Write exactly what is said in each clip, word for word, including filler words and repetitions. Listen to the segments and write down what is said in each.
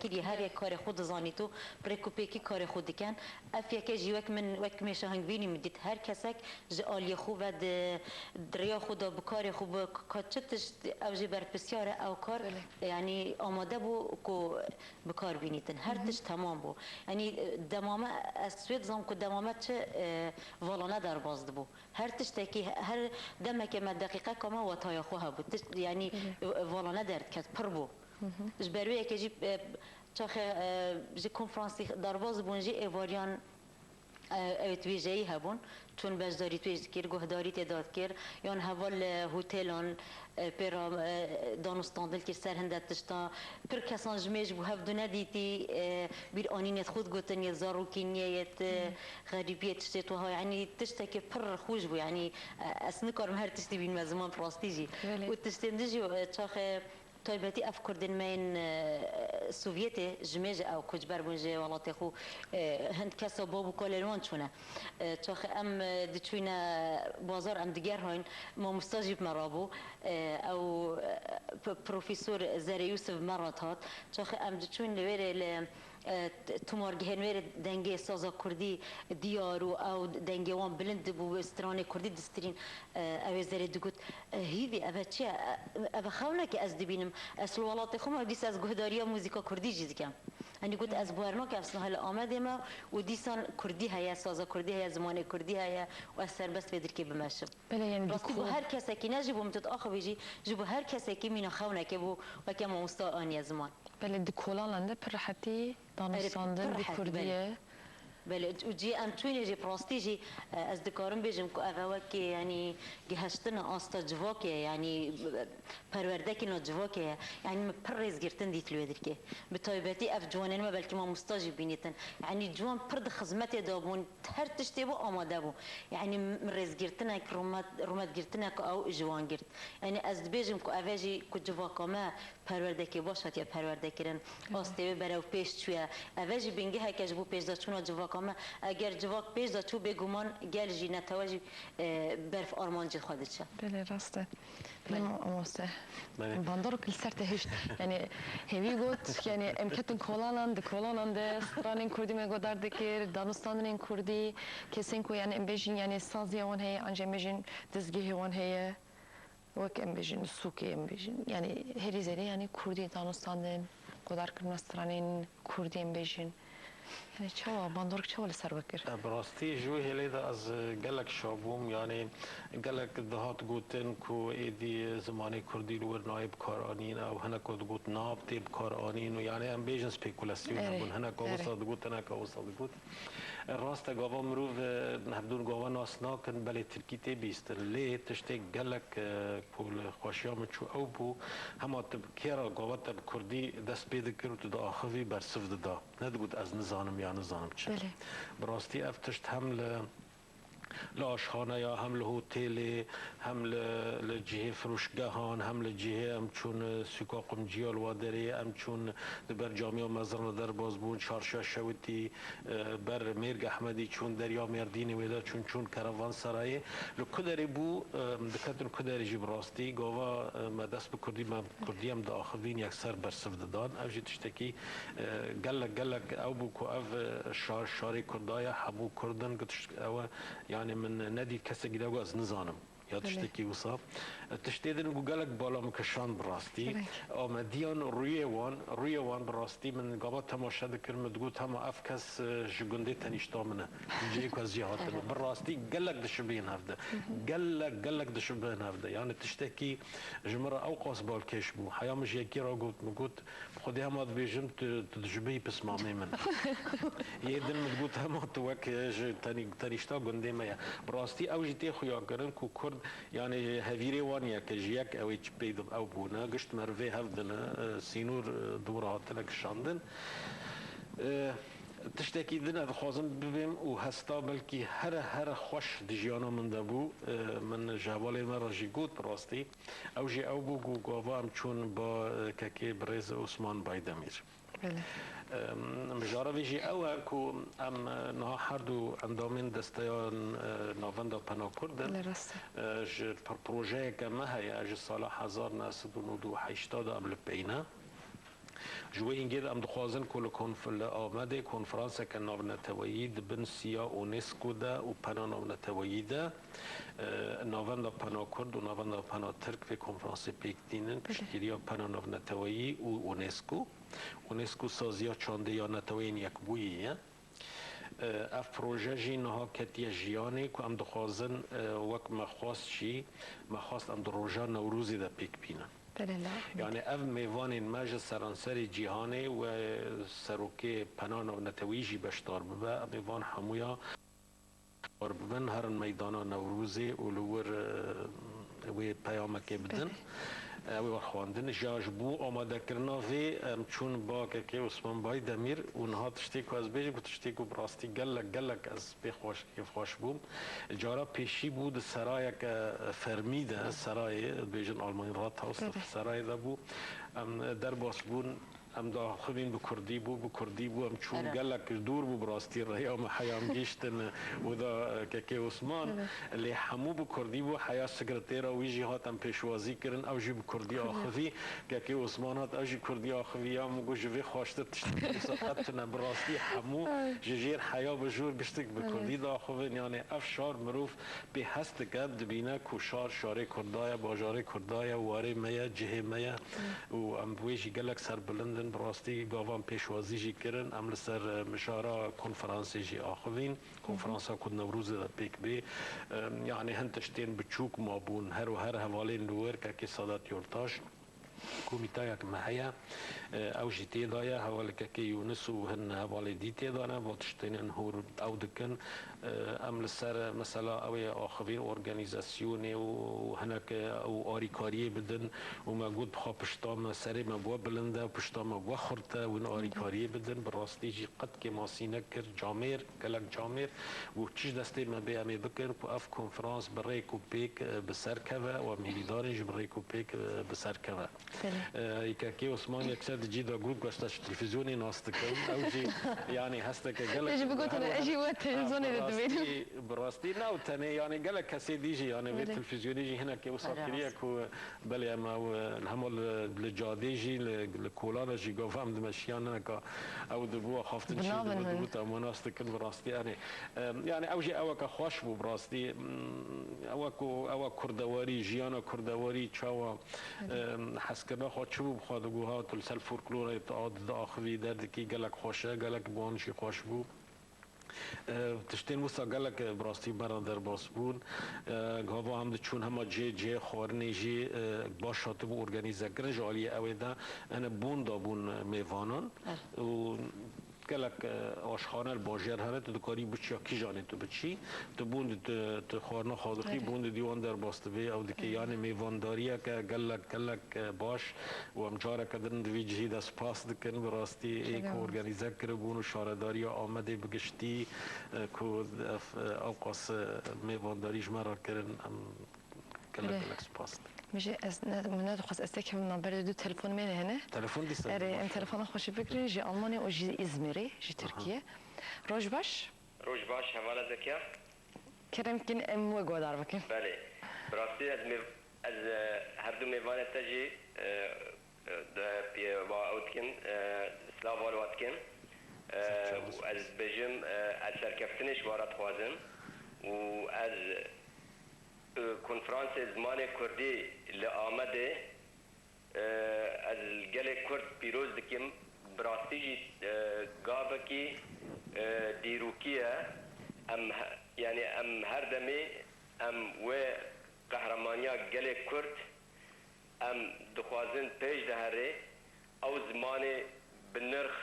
kiriye, her yek karê xwe dizanît û bi rêk û pêkî karê xwe dikin. Ev yeke jî wek min, wek mêşa hingvînî min dît. Her kesek ji aliyê xwe ve di, di rêya xwe de bi karê xwe bi ka çi tişt ew jê berpirsiyar e, ew kar, Belê. yanî amade bû ku bi kar bînîtin. Her Hı hı. tişt temam bû. Yanî, e, dema me, ez wê dizam ku dema me çi, e, vala ne derbas dibû. Her tiştekî, her demeke me, deqîqeka me wetaya xwe hebû. Tişt, yanî, Hı hı. e, vala ne derdiket, pir bû. Hı hı. Ji ber wê yekê jî, e, çaxê, e, ji konferansî derbas bûn jî êvariyan, e, ew ê wêjeyî hebûn. Çûn beşdarî wêj dikir, guhdarî tê da dikir. Yan heval li hotelan, e, pê re, e, danûstandin kir ser hinde tişta. Pir kesan ji mêj bû hev du nedîtî, e, bîr anînê xwe digotin, yê zarokî niyê, yê, e, Hmm. xerîbiyê, tiştê wiha. Yanî tiştekî pir xweş bû. Yanî, e, ez nikarim her tiştî bînime ziman bi rastî jî. Belê. Û tiştên din jî, e, çaxê taybetî ev kurdên me yên, e, Sovyetê ji mêj ew koçber bûn ji welatê xwe, e, hind kesa bab û kalên wan çûne. E, çaxê em, e, diçûyne bazar, em digerhayn, mamosta jî bi me re bû. E, ew, e, p-, profesor Zere Yusuf bi me re dihat. Çaxê em diçûn li wêrê li, e, t-, tomargehên wêrê dengê saza kurdî diyar û ew dengê wan bilind dibû, stranê kurdî distirîn. E, ew ê Zerê digot, e, hîvî, ev çi ye? E, ev xewnek e ez dibînim. Ez li welatê xwe me, dîsa ez guhdariya muzîka kurdî jî dikim. Yanî got, ez bawer nakim, ez niha li Amedê me û dîsan kurdî heye, saza kurdî heye, zimanê kurdî heye û ez serbest vê dirkê bimeşim. Belê, yanî Rastî, bo her kesekî, ne jî bo min tu axivî jî, ji bo her kesekî mîna xewnekê bû, weke mamosta aniye ziman. Belê, di kolanan de pir rehetî Erê, danûstandin pir bi rehetî, kurdî belê. ye. Belê, û cihê em çûyînê jî bi rastî jî, e, ez dikarim bêjim ku ev e wekî, yanî, gihiştina asta civakê ye, yanî, e, perwerdekirina civakê ye. Yanî min pir rêzgirtin dît li wê dirkê. Bi taybetî ev ciwanên me belkî mamosta jî bînîtin. Yanî ciwan pir di xizmetê de bûn, her tiştê bû amade bû. Yanî min rêzgirtinek, rûmet, rûmetgirtinek ew ji wan girt. Yanî ez dibêjim ku ev e jî ku civaka me perwerdekê baş hatiye perwerdekirin. Hı hı. Astê wê berew pêş çûye. Ev e jî bingeheke ji bo pêşdaçûna civaka me. Eger civak pêş de çû, bêguman gel jî, netewe jî, e, berf armancê xwe diçe. Belê, rast e. Belê. Mamoste. Belê. Bandorek li ser te hişt. Yanî hêvî got, yanî em ketin kolanan, di kolanan de stranên kurdî me godar dikir, danûstandinên kurdî, kesên ku, yanî em bêjin, yanî saziya wan heye, an jî em bêjin dizgehê wan heye. Wek em bêjin, sûkê em bêjin. Yanî herî zêde, yanî kurdî danûstandin, godarkirina stranên kurdî em bêjin. Yanî çawa, bandorek çawa li ser we kir? E, bi rastî ji wê hêlê de ez, e, gelek şa bûm. Yanî gelek dihat gotin ku êdî zimanê kurdî li wir nayê bikaranîn. Ew hineka digot na tê bikaranîn û yanî em bêjin spekulasyon Erê, hebûn. Hineka erê. wisa digot, hineka wisa digot. E, rast e, gava mirov, e, hevdûn gava nas nakin, belê tirkî tê bîstin. Lê tiştê gelek, e, ku li xweşiya min çû ew bû, hema tu bi kê re gava te bi kurdî dest pê dikir û tu diaxivî bersiv dida. Nedigot ez nizanim ya nizanim çi. Belê. Bi rastî ev tişt hem li, li aşxaneya, hem li hotêlê, hem li, li cihê firoşgehan, hem li cihê em çûn, e, sûka Qumciya li wa derê, em çûn di ber camiya mezin re derbas bûn, çarşiya Şewitî, e, ber Mêrg Ehmedî çûn, derya Mêrdînê wê de çûn, çûn Kervanserayê. Li ku derê bû, e, diketin ku derê jî bi rastî gava, e, me dest bi kurdî, me bi kurdî em diaxivîn, yekser bersiv didan. Ev jî tiştekî, e, gelek, gelek ew bû ku ev, e, şar, şarê Kurda ye, hemû Kurd in, ku tişt ew e, yanî min nedît kesekî de got ez nizanim. Ya Belê. tiştekî wisa. Tiştê din ku gelek bala min kişand bi rastî. Belê. Amediyan rûyê wan, rûyê wan bi rastî min gava temaşe dikir, min digot hema ev kes, e, ji gundê tenîşta min e. Ji cihê ku ez jê hatime. Evet. Bi rastî gelek dişibîn hevde. Hı hı. Gelek, gelek dişibîn hevde. Yani tiştekî ji min re ew qas balkêş bû. Heya min ji yekî re got, min got, Xwedê hema dibêjim tu, tu dijibî pismamê min. Yê din min digot hema tu wek ji tenî-, tenîşta gundê me ye. Bi rastî ew jî tê xuyakirin ku Kurd, yani hevîrê wan yek e, ji yek ew ê çi pey ew bûne, gişt merivê hev dine, e, sînor, e, dûr hatine kişandin. E, tiştekî din ez dixwazim bibêm û hesta belkî here here xweş di jiyana min de bû. E, min ji hevalê me re jî got bi rastî. Ew jî ew bû ku gava em çûn ba, e, kekê birêz Osman Baydemîr. Belê. Em, mijara vê jî ew e ku em, e, niha her du endamên desteyan, e, Navenda Pena Kurd in. Belê, rast e. E, ji pir-, projeyeke me heye, ji sala hezar neh sed û nod û heşt de em li pey ne. Ji wê hingê de em dixwazin ku li konf-, li Amedê konferanseke navneteweyî di bin siya UNESCO de û pena navneteweyî de, e, Navenda Pena Kurd û Navenda Pena Tirk vê konferansê pêk tînin, piştgiriya pena navneteweyî û UNESCO. UNESCO saziya çandê ya Neteweyên Yekbûyî ye. E, ev proje jî niha ketiye jiyanê ku em dixwazin, e, wek me xwest jî, me xwest em di roja Newrozê de pêk bînin. Belê, lawik. Yanî ev mêvanên me ji seranserê cîhanê we serokê pena navneteweyî jî beşdar bibe, em ê van hemûya beşdar bibin, herin meydana Newrozê û li wir, e, wê peyamekê bidin. Belê. Ew ê we xwendin. Ji, ji bo amadekirina vê, em çûn ba Kekê Osman Baydemîr û niha tiştê ku ez bêjim, ku tiştê ku bi rastî gelek, gelek ez pê xweş, kêfxweş bûm. Cara pêşî bû di serayeke fermî de, serayê, dibêjin Almanî Rathaus, belê, serayê de bû. Em derbas bûn, em diaxivîn bi kurdî bû, bi kurdî bû, em çûn, erê, gelek dûr bû bi rastî rêya me heya em gihîştin oda Kekê Osman. Erê. Lê hemû bi kurdî bû, heya sekretêra wî jî hat em pêşwazî kirin, ew jî bi kurdî, kurdî, axivî. Kekê Osman hat, ew jî kurdî axivî, ya min got, ji vê xweştir tiştek wisa qet tune. Bi rastî hemû, ay, ji jêr heya bi jûr giştik bi, erê, kurdî diaxivin. Yanî ev şar mirov pê hest dike, dibîne ku şar, şarê Kurda ye, bajarê Kurda ye, warê me ye, cihê me ye. Hı. Û em bi wê jî gelek serbilind in. Bi rastî gavan pêşwazî jî kirin. Em li ser, e, mijara konferansê jî axivîn. Hı hı. Konferansa ku Newrozê de pêk bê. E, yanî hin tiştên biçûk mabûn. Her û her hevalên li wir, Kekê Sadat Yortaş, komîtayek me heye, e, ew jî tê de ye, hevalekekê Yûnis û hin hevalê dî tê de ne, va tiştên hûr ew dikin. E, em li ser, mesela, ew ê axivîn organîzasyonê û hinek, e, ew arîkariyê bidin û me got, bixwe pişta me, serê me bi we bilind e, pişta me bi we xurt e, hûn arîkariyê bidin. Bi rastî jî qet kêmasî nekir, camêr, gelek camêr got, çi ji destê me bê em ê bikin ku ev konferans bi rêk û pêk, e, bi ser keve û em hêvîdar in jî bi rêk û pêk, e, bi ser keve. Belê. E, Kekê Osman yekser di cî de got, got, ez ji televîzyonê nas dikim. Ew jî, yanî, hesteke gelek... Te jî bigotin, her ez jî we televîzyonê de dibînim. Ha, bi rastî, bi rastî, ne ew tenê, yanî, gelek kesê dî jî, yanî, vê, belê, televîzyonê jî hinekê wisa, belê, kiriye ku, belê, em ew, e, hema li, li cadê jî, li, li kolan de jî gava em dimeşiyan hineka ew dibû, axaftin çê dibû, dibû, em nas dikin, bi rastî, yanî, e, yanî, ew jî eweke xweş bû, bi rastî. Ew ku, ew kurdewarî, jiyana kurdewarî çawa, em, hezkirina xwe çi bû bi xwe digot, ha tu li ser folklorê tu ad-, diaxivî, derdikî gelek xweş e, gelek bi wan jî xweş bû. E, tiştên wisa gelek, e, bi rastî me re derbas bûn. E, gava em diçûn hema cihê, cihê xwarinê jî, e, baş hatibû organîzekirin ji aliyê ew ê de, hene bon dabûn mêvanan. Û gelek, e, aşxane li bajêr hene, tu dikarî biçî ya kîjanê tu biçî. Tu bon di, tu, tu xwarina xwe dixî, erê, bon di dîwan derbas dibê, ew dike, erê, yanî mêvandariyeke gelek, gelek, e, baş. Û em careke din di vî cihî de spas dikin, bi rastî ê ku, erê, organîze kiribûn û şaredariya Amedê bi giştî, e, ku ev, e, ewqas, e, mêvandarî ji me re kirin, em gelek, erê, gelek spas dikim. Min jî ez ne, min nedixwest ez têkevim navberê du telefon me hene. Telefon dîsa. Erê, baş em e. Telefona xwe jî bigirin, ji Almanya û ji Îzmîrê, ji, aha, Tirkiye. Roj baş. Roj baş, hevala Zekiya. Kerem kin em we guhdar bikin. Belê. Bi rastî ez mêv-, ez, e, her du mêvanê te jî, e, e, de, pê-, wa ew dikim, e, silav wan wa dikim. E, ser çav û ez dibêjim, e, ez serkeftinê ji we re dixwazim û ez Konferansê Zimanê Kurdî li Amedê, e, ez li gelê Kurd pîroz dikim. Bi rastî jî, e, gavekî, e, dîrokî ye. Em he-, yanî em her demê em wê qehremanîya gelê Kurd em dixwazin pêş de herê, ew zimanê bi nirx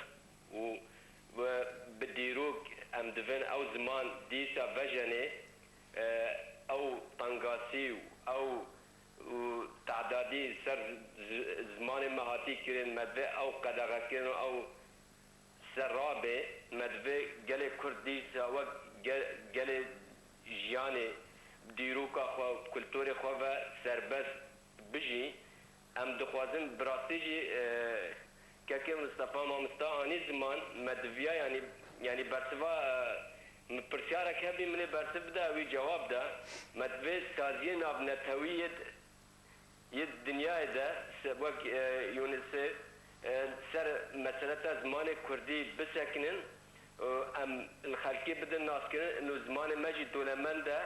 û bi, bi dîrok em divin ew ziman dîsa vejenê, e, ew tengasî û ew û tedadî ser zi-, zi-, zimanê me hatî kirin, me divê ew qedexe kirin û ew ser rabê, me divê gelê Kurd dîsa wek ge-, gelê jiyanê, dîroka xwe, kulturê xwe ve serbest bijî. Em dixwazin bi rastî jî, e, kekê Mistefa mamosta anî ziman, me diviya, yanî, yanî bersiva, e, min pirsyarek hebî, min ê bersiv bide, wî cewab da. Me divê saziyê navnetewî yê d-, yê dinyayê de, se-, wek, e, UNICEF, e, ser meseleta zimanê kurdî bisekinin û em li xelkê bidin naskirin, ino zimanê me jî dewlemend e,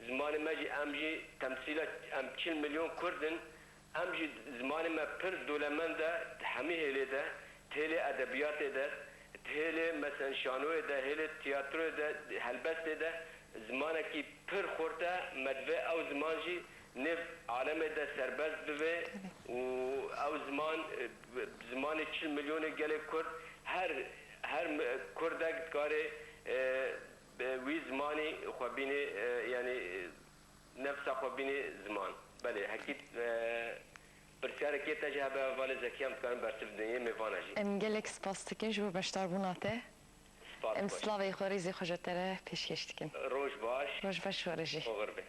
zimanê me jî, em jî temsîla, em çil milyon kurd in, em jî zimanê me pir dewlemend e, di hemî hêlê de, di hêlê edebiyatê de, di hêlê, meselen, şanoyê de, hêlê tiyatroyê de, helbestê de, zimanekî pir xurt e, me divê ew ziman jî nêv alemê de serbest bibe û ew ziman, e, zimanê çil milyonê gelê Kurd, her, her mi-, Kurdek dikare, e, bi wî zimanî xwe bîne, e, yanî, e, nefsa xwe bîne ziman. Belê, hekî, e, pirsiyareke te jî hebe hevalê Zekiya, em dikarin bersiv bidin yê mêvana jî. Em gelek spas dikin ji bo beşdarbûna te. Spas. Em slavê xwe, rêzê xwe ji te re pêşkêş dikin. Roj baş. Roj baş we re jî. Oxir be.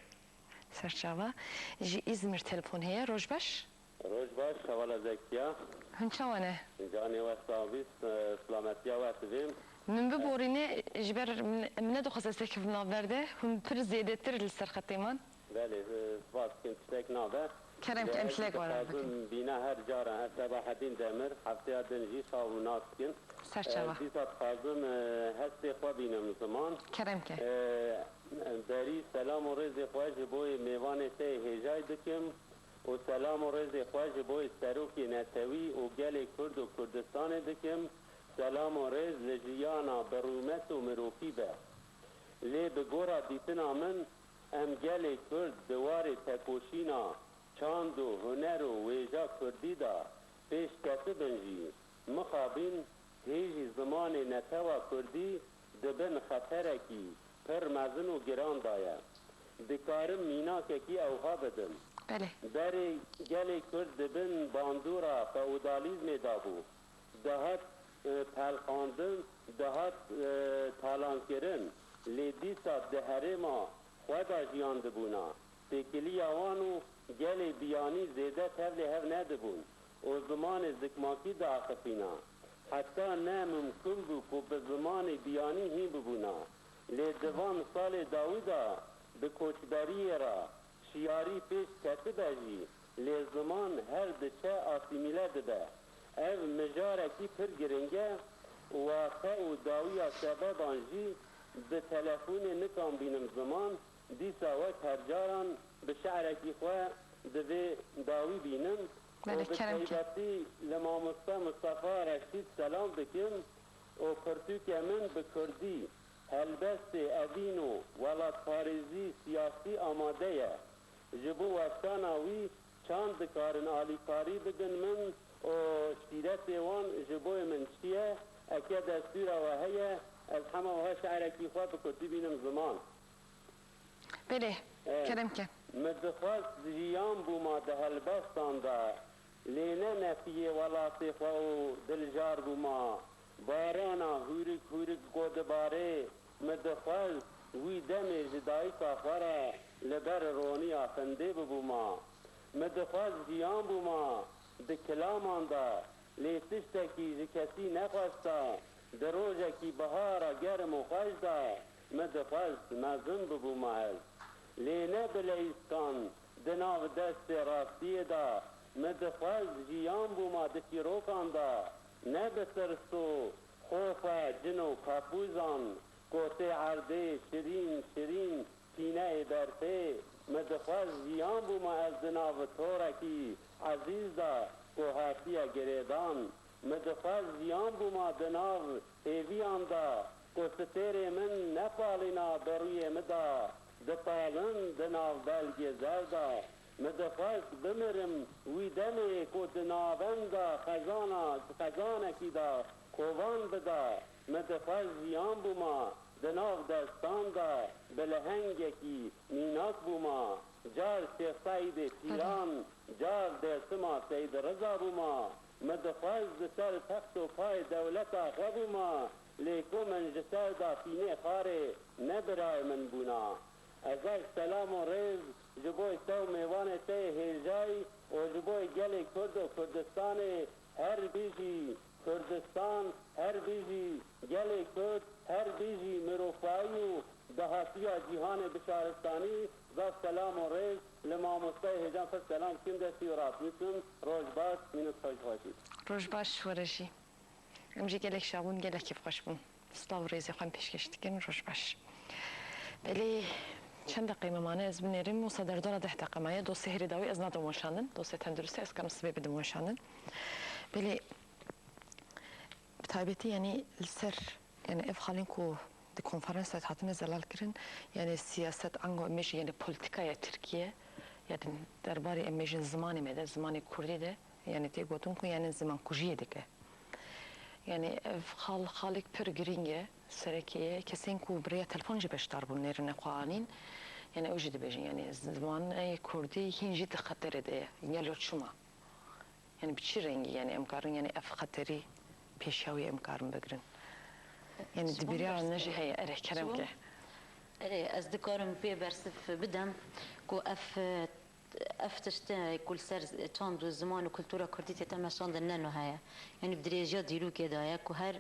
Serçava. Ji Îzmir telefon heye. Roj baş. Roj baş, hevala Zekiya. Hûn çawa ne? Canê we sax bî, s-, silametiya we divêm. Min biborîne, ji ber min, min nedixwest ez têkevim navber de. Hûn pir zêdetir li ser xetê man. Belê, e, spas dikim, tiştek nabe. Kerem ke, em ez tilek were dixwazim bikin. Bîna her caran, ez Sebahedîn Demir, hefteya din jî çav û nas dikin. Serçava. E, dîsa dixwazim, e, hestê xwe bînim ziman. Kerem ke. E, berî selam û rêzê xwe ji bo mêvanê te yê hêjayî dikim û selam û rêzê xwe ji bo serokê netewî û gelê Kurd û Kurdistanê dikim. Selam û rêz li jiyana bi rûmet û mirovî be. Lê bi gora dîtina min, em gelê Kurd di warê tekoşîna çand û huner û wêja kurdî de pêş ketibin jî, mixabin hê jî zimanê netewa kurdî di bin xeterekî pir mezin û giran de ye. Dikarim mînakekî ewha bidim. Belê. Berê gelê Kurd di bin bandora feodalîzmê de bû. Dihat, e, pelqandin, dihat, e, talankirin, lê dîsa di herêma xwe de jiyan dibûna. Têkiliya wan û gelê biyanî zêde tevlê hev nedibûn û zimanê zikmakî diaxifîna. Heta ne mimkun bû ku bi zimanê biyanî hîn bibûna. Lê di van salê dawî de bi koçberiyê re şiyarî pêş ketibe jî, lê ziman her diçe asîmîle dibe. Ev mijarekî pir giring e. Wate û dawiya sebeban jî bi telefonê nikan bînim ziman, dîsa wek her caran bi şe'rekî xwe divê dawî bînim. Belê, û bi kerem ke. Taybetî li mamoste Mistefa Reşîd selam dikim û pirtûke min bi kurdî, helbestê evîn û welatparêzî siyasî amade ye. Ji bo weşana wî çand dikarin alîkarî bidin min û şîretê wan ji bo min çi ye? Eke destûra we heye, ez hema wiha şe'rekî xwe bi kurdî bînim ziman. Belê, e, kerem ke. Mi dixwest jiyan bûma di helbestan de, lê ne nefiyê welatê xwe û diljar bûma. Barana hûrik hûrik ku dibare, mi dixwest wî demê ji dayika xwe re li ber roniya findê bibûma. Mi dixwest jiyan bûma di kilaman de, lê tiştekî ji kesî nexwesta. Di rojekî bihara germ û xweş de mi dixwest mezin bibûma ez. Lê ne bi leyîskan di nav destê rastiyê de, mi dixwest jiyan bûma di çîrokan de, ne bi tirs û xofa cin û kapûzan, kotê erdê şirîn şirîn tîneyê berfê, mi dixwest jiyan bûma ez di nav torekî ezîz de ku hatiye girêdan. Mi dixwest jiyan bûma di nav hêviyan de ku stêrê min nepalîna bi rûyê min de, dipalin di nav belgê zer de. Mi dixwest bimirim wî demê ku di navenda xezana, xezanekî de kovan bida. Mi dixwest jiyan bûma di nav destan de bi lehengekî mînak bûma. Car Şêx Seîdê Pîran, car Dêrsima Seîd Riza bûma. Mi dixwest di ser text û payê dewleta xwe bûma, lê ku min ji ser da tînê xarê ne birayê min bûna. Hezar selam û rêz ji bo te û mêvanê te yê hêjayî û ji bo gelê Kurd û Kurdistanê. Her bijî Kurdistan, her bijî gelê Kurd, her bijî mirovpayî û dahatiya cîhanê bi şaristanî Zaf selam û rêz li mamostayê hêjan xwe selam dikim, destî û rast bikim. Roj baş, mînût xweş xweşî. Roj baş were jî. Em jî gelek şa bûn, gelek kêfxweş bûn. Silav û rêzê xwe em pêşkêş dikin, roj baş. Belê çend deqeyê me mane ez binêrim, wisa derdora deh deqe maye. Dosê herî dawî ez nadim weşandin. Dosê tenduristê ez karim sibê bidim weşandin. Belê bi taybetî, yanî li ser, yanî ev xalên ku di konferansa de hatine zelal kirin, yanî siyaset ango em bêjin, yanî polîtîkaya Tirkiye, yanî derbarê em bêjin zimanê me de, zimanê kurdî de, yanî tê gotin ku yanî zimankujiyê dike. Yanî ev xal, xalek pir girîng e, serekê ye. Kesên ku bi rêya telefon jî beşdar bûn, nêrîna xwe anîn. Yanî ew jî dibêjin, yanî zimanê kurdî hîn jî di xeterê de ye. Gelo çima? Yanî bi çi rengî, yanî em karin, yanî ev xeterî pêşiya wî em karin bigirin? Yanî di bîra me jî heye, erê, kerem ke. Erê, ez dikarim pê bersiv bidim ku ev, ev tişt ku li ser çand û ziman û kultura kurdî tête meşandin ne nuh heye. Yanî bi dirêjiya dîrokê de ye ku her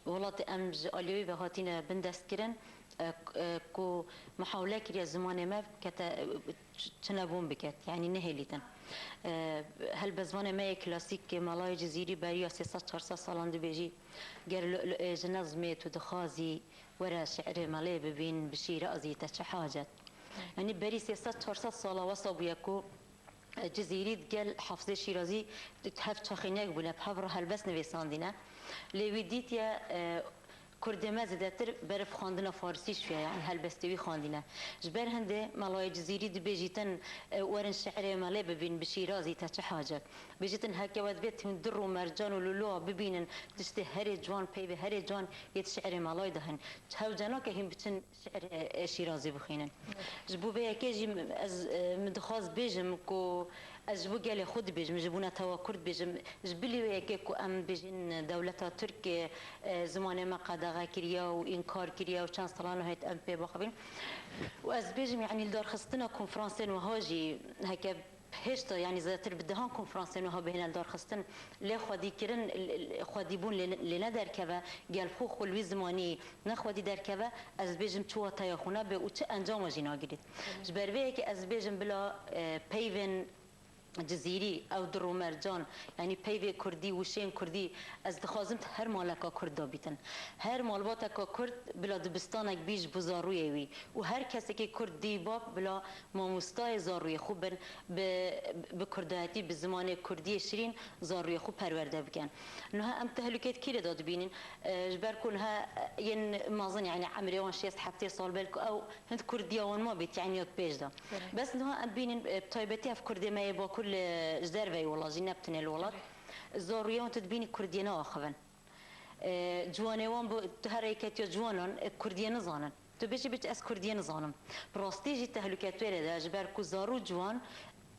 welatê em ji aliyê wî ve hatine bindestkirin, e, e, ku mihawle kiriye zimanê me kete, e, ç-, çinebûn biket, yanî nehêlîtin. E, helbestvanê me yê klasîk, Melayê Cizîrî, beriya sê sed çar sed salan dibêjî, ger lu'lu'ê ji nezmê tu dixwazî, were şi'rê melê bibîn, bi şîrazî te çi hacet? Yanî berî sê sed çar sed sala wesa bûye ku Cizîrî digel Hafizê Şîrazî hev çaxînek bûne, bi hev re helbest nivîsandîne. Lê wî dîtiye, e, kurdê me zêdetir ber bi xwendina farisî şiye, yanî helbestê wî xwendîne. Ji ber hindê Melayê Cizîrî dibêjîtin, e, werin şi'rê melê bibîn, bi Şîrazî te çi hacet? Bêjîtin heke we divêt hûn dir û mercan û lûlûa bibînin, tiştê herê ciwan, peyvê herê ciwan yê di şi'rê melayê de hene. Hew cih nake hîn biçin şi'rê, e, Şîrazî bixwînin. Ji bo vê yekê jî ez, e, min dixwest bêjim ku ez ji bo gelê xwe dibêjim, ji bo netewa Kurd dibêjim, ji bilî wê yekê ku em bêjin dewleta Tirk, e, zimanê me qedexe kiriye û înkar kiriye û çend sala nehêt em pê bixivîn. Û ez bêjim, yanî li darxistina konferansên wiha jî heke Hêşta, yanî zêdetir bi dehan konferansên wiha bihêne lidarxistin, lê xwedîkirin, l-, l-, xwedîbûn lê, lê nederkeve, gel xwe xwe li wî zimanî nexwedî derkeve, ez dibêjim çi wateya xwe nabe û çi encama jî nagirît. Ji ber vê yekê ez dibêjim bila, e, peyvên Cizîrî, ew dir û mercan, yanî peyvê kurdî, wişên kurdî, ez dixwazim her maleka kurd de bîtin. Her malbateka kurd bila dibistanek bî ji bo zarûyê wî û her kesekî kurd dî bab bila mamostayê zarûyê xwe bin, bi, bi kurdayetî, bi zimanê kurdiyê şirîn zarûyê xwe perwerde bikin. Niha em tehlûkeyê di kî de dibînin? E, ji ber ku niha, e, yên mezin, yanî emrê wan şêst heftê sal, belku ew hind kurdiya wan ma bêt, yanî ya di pêş de. Belê. Bes niha em dibînin, e, bi taybetî ev kurdê me yê Bakur li, ji derveyî welat jî, ne bi tenê li welat. Belê. Zarûyê wan tu dibînî kurdiyê naaxivin. E, ciwanê wan bi, tu her rêketiya ciwanan, e, kurdiyê nizanin. Tu bêjî, bêjî ez kurdiyê nizanim. Bi rastî jî tehlûke tu wê de, ji ber ku zarû ciwan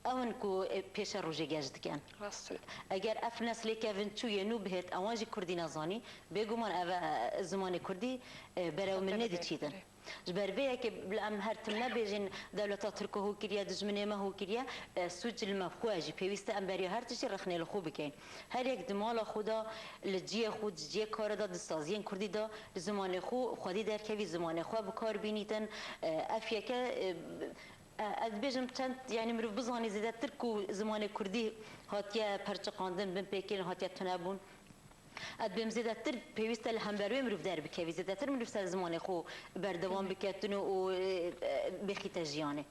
ew in ku, e, pêşerojê geş dikin. Rast e. Eger ev neslê kevin çû yê nû bihêt, ewan jî kurdî nezanî, bêguman ev, e, zimanê kurdî, e, berew min nediçîtin. Ji ber vê yekê bila em her tim nebêjin, dewleta Tirk hû kiriye, dijminê me hû kiriye, e, sûc li me bi xwe ye jî. Pêwîst e em beriya her tiştî rexnê li xwe bikeyin. Her yek di mala xwe de, li cihê xwe, di cihê karê de, di saziyên kurdî de, li zimanê xwe xwedî derkevî, zimanê xwe bi kar bînîtin. E, ev yeke, e, e, ez dibêjim çend, yanî mirov bizanî zêdetir ku zimanê kurdî hatiye perçiqandin, binpêkirin, hatiye tunebûn. Ez dibêm zêdetir pêwîst e li hember wê mirov derbikevî, zêdetir mirov ser zimanê xwe berdewam bike, tune û, e, e, bêxîte jiyanê.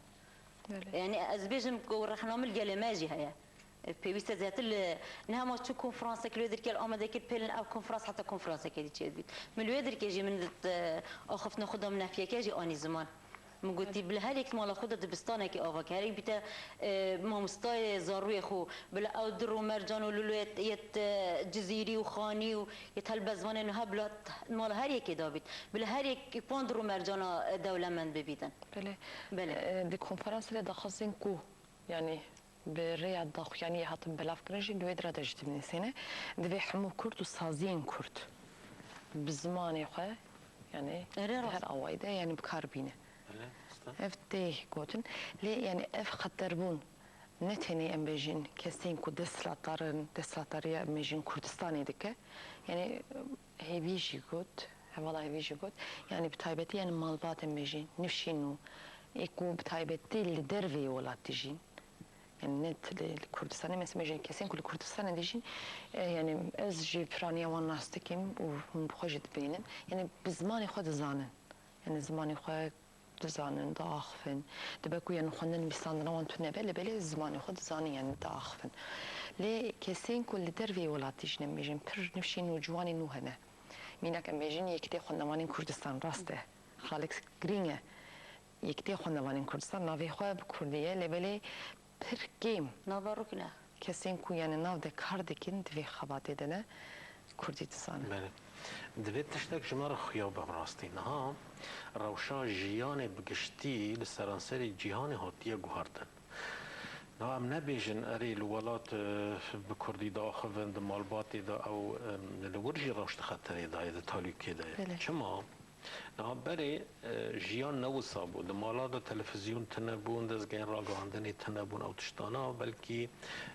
Belê. Yanî ez dibêjim ku rexna min li gelê me jî heye. Pêwîst e zêdetir li, niha ma çû konferansek li wê dirkê li Amedê kir, pêlin ev konferans heta konferansekê dî çêdibît. Min li wê dirkê jî min di, e, axiftina xwe da min ev yeke jî anî ziman. Min gotî, bila her yek mala xwe de dibistanekê ava ke, her yek bîte, e, mamostayê zarûyê xwe, bila ew dir û mercan û lûlû yê, yê, e, Cizîrî û Xanî û yê helbestvanê niha bila mala her yekê dabît. Bila her yek van dir û mercana, e, dewlemend bibîtin. Belê. Belê. E, di konferansê de daxwazên ku, yanî, bi rêya daxuyaniyê hatin belavkirin jî li wê dire de jî dinivîsîne. Divê hemû kurd û saziyên kurd bi zimanê xwe, yanî, erê, di her awayî de, yanî, bi kar bîne. Erê, rast e. Ev tê gotin. Lê, yanî, ev xeterbûn ne tenê em bêjin kesên ku desthilatdar in, desthilatdariya em bêjin Kurdistanê dike. Yanî, hêvî jî got, hevala hêvî jî got. Yanî, bi taybetî, yanî, malbat em bêjin, nifşên nû, Ê ku bi taybetî li derveyî welat dijîn, yani ne li, li Kurdistanê, mesela, me jî kesên ku li Kurdistanê dijîn, e, yani ez jî piraniya wan nas dikim û hûn bi xwe jî dibînin. Yani bi zimanê xwe dizanin. Yani zimanê xwe dizanin, diaxivin. Dibe ku yani xwendin nivîsandina wan tune be, lê belê zimanê xwe dizanin, yani diaxivin. Lê kesên ku li derveyî welat dijîn, em bêjin pir nifşên nû, ciwanên nû hene. Mînak em bêjin Yekîtiya Xwendevanên Kurdistan, rast e. Xalek girîng e. Yekîtiya Xwendevanên Kurdistan navê xwe bi kurdî ye, lê belê pir kêm Nava rukne. kesên ku yani nav de kar dikin di vê xebatê de ne kurdî dizanin. Belê. Divê tiştek ji me re xuya be bi rastî. Niha rewşa jiyanê bi giştî li seranserê cîhanê hatiye guhartin. Niha em nebêjin erê li welat, e, bi kurdî diaxivin, di malbatê de ew, e, li wir jî rewş di xeterê de ye, di talûkê de ye. Belê. Çima? Niha berê, e, jiyan ne wisa bû. Di mala de televîzyon tune bûn, dezgehên ragihandinê tune bûn, ew tiştana, belkî,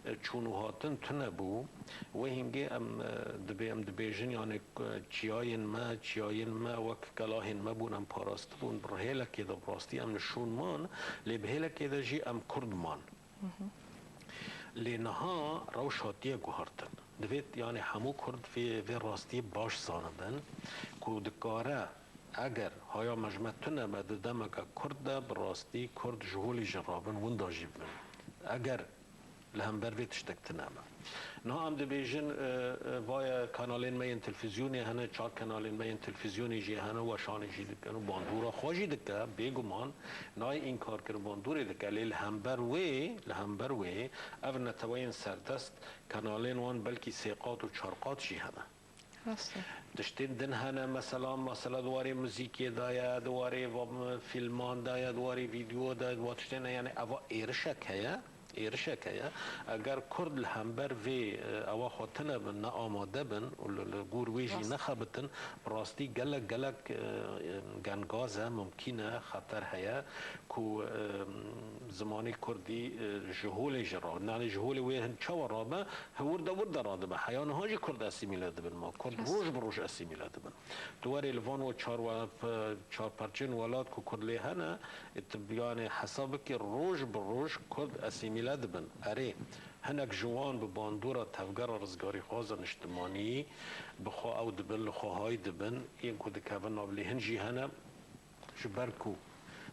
e, çûn û hatin tune bû. Wê hingê em, e, dibê, em dibêjin, yani, e, çiyayên me, çiyayên me wek kelahên me bûn, em parastibûn. Bi hêlekê de bi rastî em li şûn man, lê bi hêlekê de jî em kurd man. Lê niha rewş hatiye guhartin. Divê, yani, hemû kurd vê, vê rastiyê baş zanibin ku dikare, eger haya me ji me tune be, di demeke kurt de bi rastî kurd ji holê jî rabin, winda jî bibin. Eger li hember vê tiştek tune be. Niha em dibêjin, e, e, vaye kanalên me yên televîzyonê hene, çar kanalên me yên televîzyonê jî hene, weşanê jî dikin û bandora xwe jî dike, bêguman nayê înkarkirin, bandorê dike, lê li hember wê, li hember wê ev neteweyên serdest, kanalên wan belkî sê qat û çar qat jî hene. Rast e. Tiştên din hene, mesela, mesela di warê muzîkê de ye, di warê va-, fîlman de ye, di warê vîdeo de, di wa tiştên, yani eva êrişek heye, êrişek heye. Eger kurd li hember vê, e, ewa xwe tune bin, ne amade bin û li, li gor wê jî Rast. nexebitin, bi rastî gelek, gelek, e, gengaz e, mumkîn e, xeter heye ku, e, zimanê kurdî, e, ji holê jî rabe. Yani ji holê wê hin çawa rabe? Hi wir de wir de radibe. Heya niha jî kurd esîmîle dibin. Ma kurd Rast. roj bi roj esîmîle dibin. Tu werê li van we çar we-, pe-, çar perçên welat ku kurd lê hene, ê tu, yani, hesab bikî roj bi roj kurd esîmîle dibin. Erê, hinek ji wan bi bandora tevgera rizgarîxwaza niştimanî bi xwe ew dibin, li xwe hay dibin, yên ku dikevin nav lê hin jî hene, ji ber ku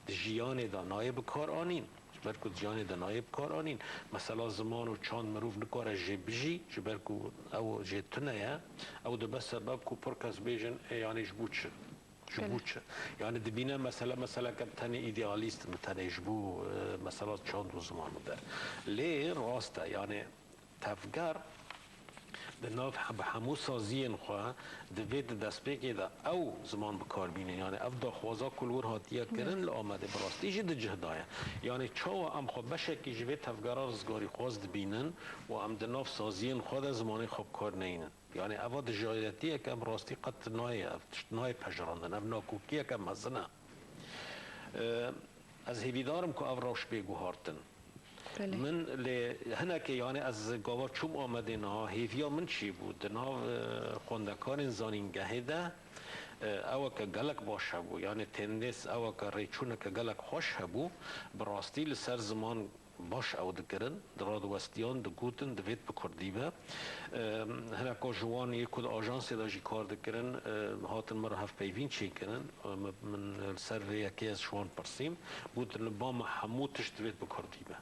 di jiyanê de nayê bi kar anîn, ji ber ku di jiyanê de nayê bi kar anîn, mesela ziman û çand mirov nikare jê bijî, ji ber ku ew jê tune ye, ew dibe sebeb ku pir kes bêjin, ê, yanî ji bo çi? Ji bo Belê. çi? Yanî dibîne mesele, meseleke bi tenê îdealîst, bi tenê ji bo, e, mesela çand û ziman û der. Lê rast e, yanî tevger di nav he-, bi hemû saziyên xwe divê di destpêkê de ew ziman bi kar bînin. Yanî ev daxwaza ku li wir hatiye kirin li Amedê bi rastî jî di cih de ye. Yanî çawa em xwe beşekî ji vê tevgera rizgarîxwaz dibînin û em di nav saziyên xwe de zimanê xwe bi kar neynin? Yanî eva dijayetiyeke bi rastî qet nayê, ev tişt nayê pejirandin. Ev nakokiyeke mezin e. E, ez hêvîdar im ku ev rewş bê guhartin. Belê. Min lê hinekê, yani ez gava çûm Amedê niha, hêviya min çi bû? Di nav, e, xwendekarên zanîngehê de, e, eweke gelek baş hebû. Yani tendês eweke rêçûneke gelek xweş hebû. Bi rastî li ser ziman baş ew dikirin, diradiwestiyan, digotin, divêt bi kurdî be. E, hineka ji wan yê ku di ajansê de jî kar dikirin, e, hatin min re hevpeyvîn çêkirin. E, min, min li ser vê yekê ez ji wan pirsîm. Gotin, li ba me hemû tişt divêt bi kurdî be.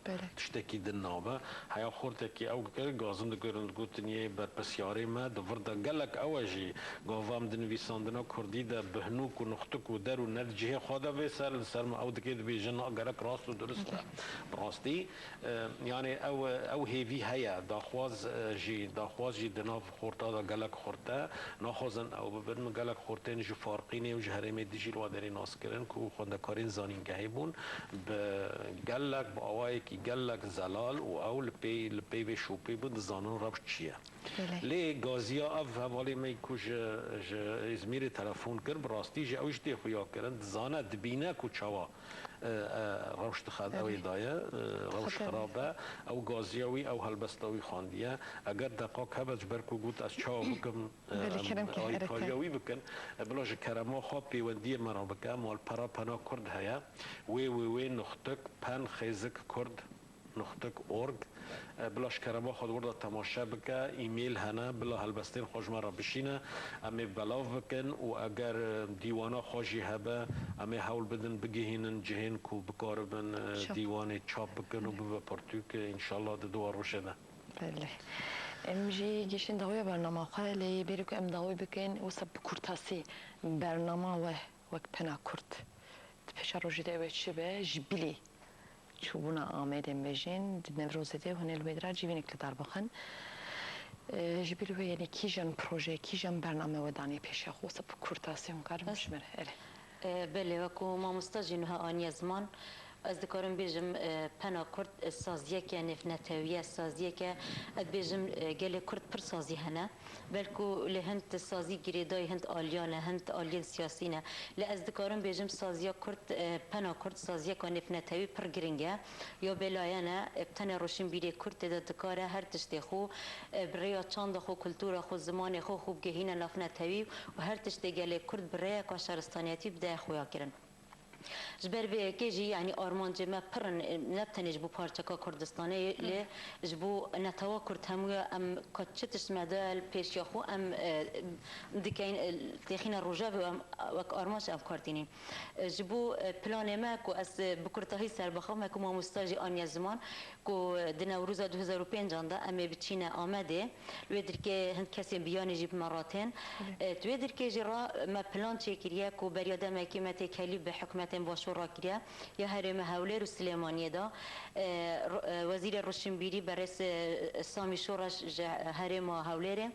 Belê. Tiştekî din nabe. Heya xortekî ew kir, gazin dikirin, digotin, yê berpisyarê me, di vir de gelek ew e jî, gava em di nivîsandina kurdî de bihnûk û nuxtik û der û ne di cihê xwe de vê ser, li ser me ew dikê dibêjin, na gerek rast û durist be. Belê. Bi rastî, e, yani ew, ew hêvî heye, daxwaz, e, jî, daxwaz jî di nav xorta de gelek xort e, naxwazin ew bibin, min gelek xortên ji Farqînê û ji herêmê dijî li wa derê nas kirin ku xwendekarên zanîngehê bûn. Bi gelek, bi awayekî gelek zelal û ew li pê, li pê vê şopê bû, dizanin rewş çi ye. Belê. Lê gaziya ev hevalê me ku ji, ji Îzmîrê telefon kir, bi rastî jî ew jî tê xuya kirin, dizane, dibîne ku çawa E, e, rewş dixat, ew ê daye, e, rewş xirab e. Ew gaziya wî, ew helbesta wî xwendiye. Eger deqak hebe, ji ber ku got, ez çawa bikim, e, Belê, em kerem ke, erê te. Alîkariya wî bikin. E, bila ji kerema xwe pêwendiyê me re bike, malpera Pena Kurd heye. Wê wê wê nuxtik pen xêzik kurd nuxtik org. E, bila ji kerema xwe di wir de temaşe bike, e-mail hene, bila helbestên xwe ji me re bişîne, em ê belav bikin û eger, e, dîwana xwe jî hebe, em ê hewl bidin bigihînin cihên ku bikaribin, e, çap, dîwanê çap bikin û, belê, bibe pirtûk, e, înşallah di duwa rojê de. Belê. Em jî gihîştin dawiya bernama xwe, lê berî ku em dawî bikin, wisa bi kurtasî bernama we wek Pena Kurd di pêşerojê de wê çi be, ji bilî çûbûna Amedê em bêjin, di Newrozê de hûn ê li wê dira civînek li dar bixin. E, ji bilî wê, yanî kîjan proje, kîjan bername we danî pêşiya xwe, wisa bi kurtasî hûn karin bişmêrin? Erê. E, belê, wekû mamosta jî niha aniye ziman, ez dikarim bêjim, e, Pena Kurd, e, saziyeke nêvnetewî ye, saziyeke, ez dibêjim, e, gelê Kurd pir sazî hene. Belkû li hind sazî girêdayî hind aliyan e, hind aliyên siyasî ne. Lê ez dikarim bêjim saziya Kurd, e, Pena Kurd, saziyeka nêvnetewî pir giring e. Ya bêlayen e, e, bi tenê roşinbîrê Kurd tê de dikare her tiştê xwe, e, bi rêya çanda xwe, kultura xwe, zimanê xwe, xwe bigihîne navnetewî û her tiştê gelê Kurd bi rêyeka şaristaniyetî bide xuyakirin. Ji ber vê yekê jî, yanî armancê me pir in, ne bi tenê ji bo parçeka Kurdistanê, lê ji bo netewa Kurd hemû ya em ka çi tişt me de li pêşiya xwe em, e, dikeyin, e, têxîne rojevê û em wek armanc em kar tînin. E, ji bo, e, planê me ku ez, e, bi kurtahî ser bixim, wek ku mamosta jî aniye ziman, ku di Newroza du hezar û pêncan de em ê biçîne Amedê. Li wê dirkê hin kesên biyanî jî bi me re tên. Belê. E, di wê dirkê jî re me plan çêkiriye ku beriya demekê me têkelî bi hikûmetên başûr re kiriye, ya herêma Hewlêr û Silêmaniyê de. E, ro-, e, Wezîrê Rûşinbîrî berêz, e, Samî Şoreş ji herêma Hewlêrê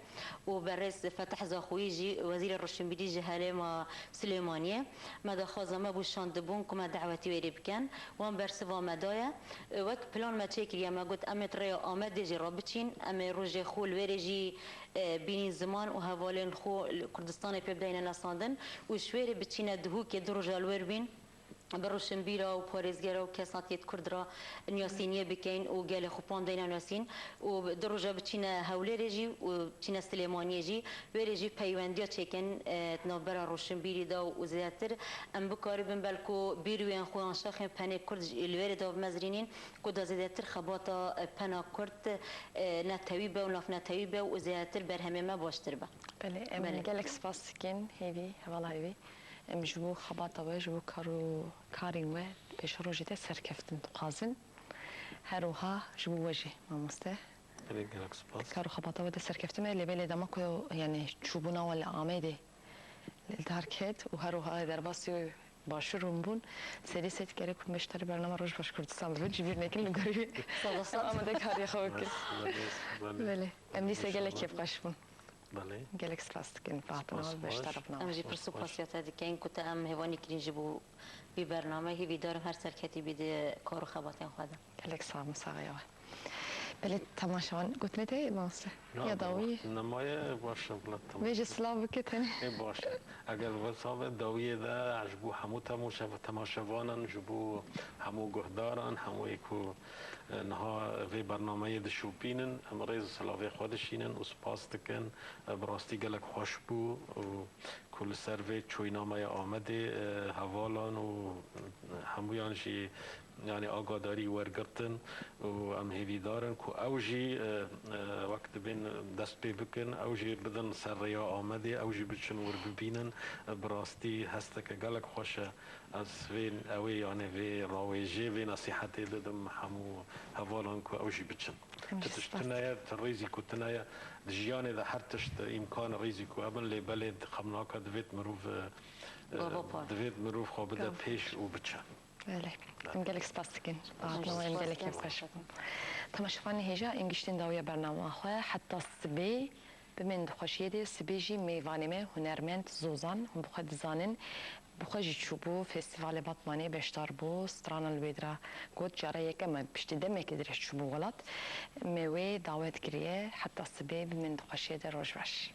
û berêz Fetih Zaxoyî jî Wezîrê Rûşinbîrî ji herêma Silêmaniyê. Me daxwaza me bû şandibûn ku me dawetî wê rê bikin. Wan bersiva me daye. Wek plan me çêkiriye, me got, em ê di rêya Amedê jî re biçîn. Em ê rojê xwe li wê rê jî, e, bînîn ziman û hevalên xwe li Kurdistanê pê bideyne nasandin û ji wê rê biçîne Duhokê du roja li wir bîn. Bi rûşinbîra û parêzgera û kesatiyêt Kurd re niyasîniyê bikeyn û gelê xwe pan deyne niyasîn û du roja biçîne Hewlêrê jî û biçîne Silêmaniyê jî, wê rê jî peywendiya çêkin, e, di navbera rûşinbîrî de û zêdetir em bikaribin belku bîrûyên xwe yan şaxên penê Kurd jî li wê rê de bimezrînîn ku da zêdetir xebata, e, Pena Kurd, e, netewî be û navnetewî be û zêdetir berhemê me baştir be. Belê, em, belê, gelek spas dikin, Hêvî, hevala Hêvî. Em ji bo xebata we, ji bo kar û karên we pêşerojê te serkeftin dixwazin. Her wiha ji bo we jî, mamoste. Gelek, gelek spas. Kar û xebata we de serkeftin me, lê belê dema ku, yanî, çûbûna we li Amedê li dar ket û her wiha derbasî Başûr hûn bûn, serî sed gerek hûn beşdarî bernama Roj Baş Kurdistan bibin, ji bîr nekin li gorî. Sala sed. Amedê kariya xwe bikin. Belê, belê. Belê. Em dîsa gelek kêfxweş bûn. Belê. Gelek spas dikin, bi hatina we, beşdar bûna we. Em jî pir spasiya te dikin ku te em hêvanî kirîn ji bo vî bername. Hîvîdar im her serketî bî di kar û xebatên xwe de. Gelek sax bin, saxiya we. Belê, temaşevan, gotinê te heye, mamoste? Ya, ya dawî? Nemaye, baş e, bila tamam. Vê jî silav bike tenê. Ê, baş e. Eger wisa be dawiyê de ji bo hemû temaşe-, temaşevanan, ji bo hemû guhdaran, hemû ê ku, e, niha vê bernameyê dişopînin, em rêz û silavê xwe dişînin û spas dikin. E, bi rastî gelek xweş bû û ku li ser vê çûyîna me ya Amedê, e, hevalan û, e, hemûyan jî, yanî, agadarî wergirtin û em hêvîdar in ku ew jî, e, e, wek dibên dest pê bikin, ew jî bidin ser rêya Amedê, ew jî biçin wir bibînin. E, bi rastî hesteke gelek xweş e. Ez vê, ew ê, yanî, vê rawêjê, vê nesîhetê didim hemû hevalan ku ew jî biçin. Em jî spas dikin. Ti tişt tune ye, ti rîzîk û tune ye. Di jiyanê de her tişt îmkan rîzîk û hebin, lê belê di xem nake divêt mirov, e, e, gava par, divêt mirov xwe bide pêş û biçe. Belê. Belê. Em gelek spas dikin. Em jî spas dikin. Bi hatina we em gelek kêfxweş bûn. Temaşevanê hêja, em gihîştin dawiya bernama xwe. Heta sibê, bimînin di xweşiyê de, sibê jî mêvanê me hunermend Zozan, hûn bi xwe dizanin, bi xwe jî çûbû festîvalê Batmanê, beşdar bû, strana li wê dira got, cara yekem e, piştî demekê dirêj çûbû welat. Me wê dawet kiriye, heta sibê bimînin di xweşiyê de, roj baş.